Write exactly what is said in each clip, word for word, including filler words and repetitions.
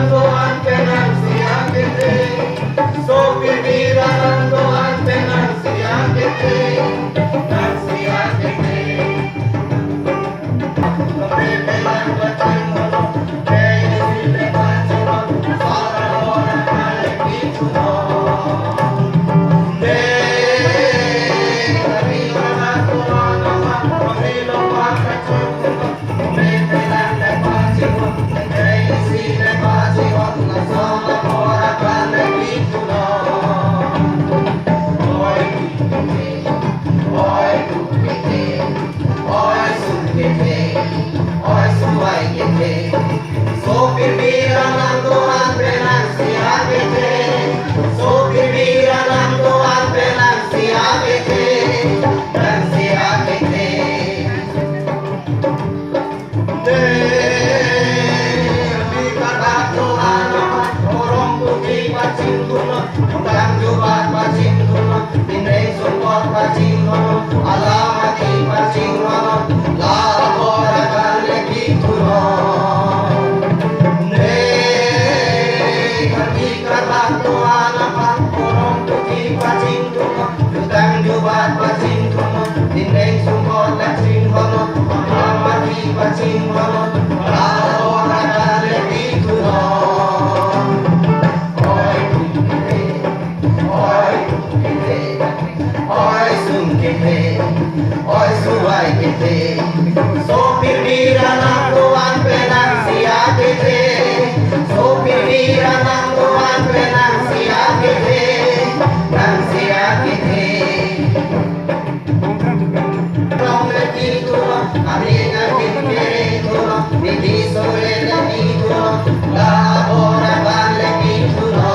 nang do-an pen nangsi akethe. Sopir bira nang do-an pen nangsi akethe. Nangsi akethe. Sopir bira nang do-an pen nangsi akethe. Sopir bira nang do-an pen nangsi akethe. Nangsi akethe. Dei, kami kardak do-an, orang putih pacing dulu, orang jubat pacing dulu, dinding sumpot pacing dulu, alamati pacing dulu, lapor akan lagi dulu. Dei, kami kardak do-an, orang putih pacing dulu, jutang jubat pacing dulu, dinding sumpot pacing dulu, alamati pacing dulu, lapor akan lagi dulu. Oi, oi, oi, sum kethe, oi, suwai kethe. Sopir bira nang do-an pen nangsi akethe. Sopir bira nang do-an pen nangsi akethe. Nangsi akethe. Rong le pi tu lo, aning ahin kere tu lo, midi sore le pi tu lo, la bora ban le pi tu lo.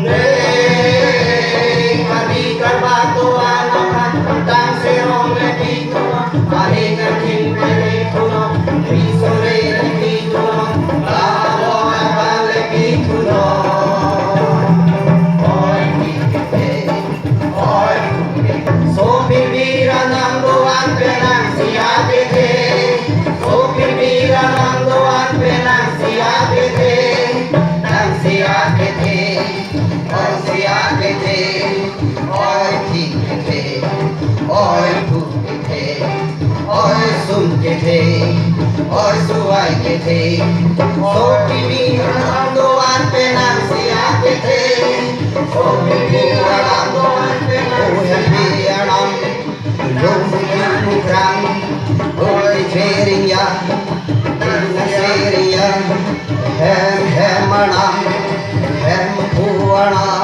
Nei, kami karbat do-an aphan, tang serong le pi tu lo, aning ahin kere tu lo, midi sore le pi tu lo, la bora ban le pi tu lo. Oi, pi, pi, pi. Oi, sopir bira nang do-an pen nangsi akethe. Sopir bira nang do-an pen nangsi akethe. Nangsi akethe. Oi, si akethe. Oi, thi kethe. Oi, thu kethe. Oi, sum kethe. Oi, suwai kethe. Sopir bira nang do-an pen nangsi akethe. Oi, hem alam, oi, kering ya, kering ya, hem, hem alam, hem pu alam.